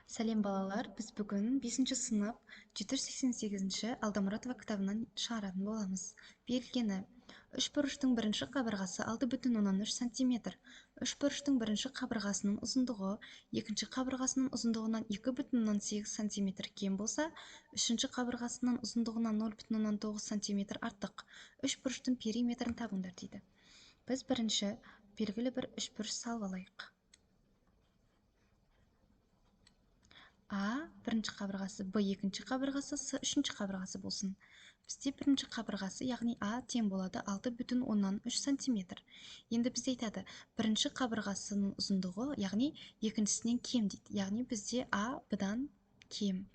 Сәлем, балалар! Біз бүгін 5 сынып 788-ші Алдамұратова кітабынан шығаратын боламыз. Берілгені: үшбұрыштың бірінші қабырғасы 6,3 сантиметр. Үшбұрыштың бірінші қабырғасының ұзындығы екінші қабырғасының ұзындығынан 2,8 сантиметр кем болса, үшінші қабырғасының ұзындығынан 0,9 сантиметр артық. Үшбұрыштың периметрін табыңдар дейді. Біз бірінші белгілі бір үшбұрыш салып алайық. А бірінші қабырғасы, Б екінші қабырғасы, С үшінші қабырғасы болсын. Бізде бірінші қабырғасы, яғни А тең болады 6,3 сантиметр. Енді бізде айтады, бірінші қабырғасының ұзындығы, яғни екіншісінен кем дейді. Яғни бізде А Б-дан кем,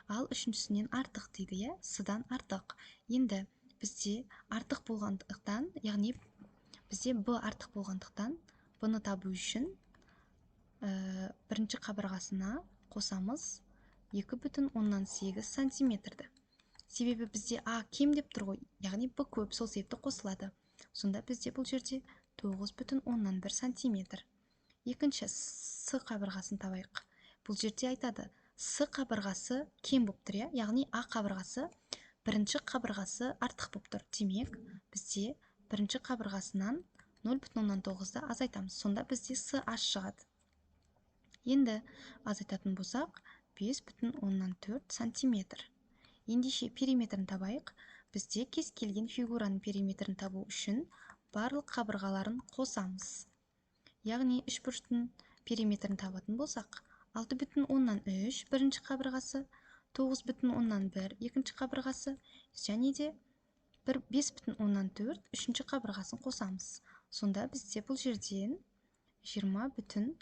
ал үшіншісінен артық дейді, иә, С-дан артық. Енді бізде артық болғандықтан, яғни бізде Б артық болғандықтан, Б-ны табу үшін бірінші қабырғасына қосамыз 2,8 сантиметрді. Себебі бізде А кем деп тұр ғой, яғни Б көп, сол себепті қосылады. Сонда бізде бұл жерде 9,1 сантиметр. Екінші С қабырғасын табайық. Бұл жерде айтады, С қабырғасы кем болып тұр, иә? Яғни А қабырғасы бірінші қабырғасы артық болып тұр. Демек, бізде бірінші қабырғасынан 0,9-ды азайтамыз. Сонда бізде С аз шығады. Енді азайтатын болсақ, 5,4 сантиметр. Ендеше периметрін табайық. Бізде кез келген фигураның периметрін табу үшін барлық қабырғаларын қосамыз. Яғни үшбұрыштың периметрін табатын болсақ, 6,3 бірінші қабырғасы, 9,1 екінші қабырғасы және де 5,4 үшінші қабырғасын қосамыз. Сонда бізде бұл жерден 20,8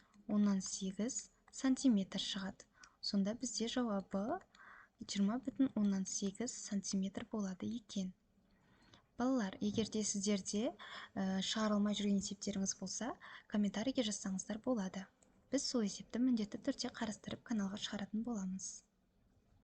сантиметр шығады. Сонда бізде жауабы 20,8 сантиметр болады екен. Балалар, егер де сіздерде шығара алмай жүрген есептеріңіз болса, комментарийге жазсаңыздар болады. Біз сол есепті міндетті түрде қарастырып каналға шығаратын боламыз.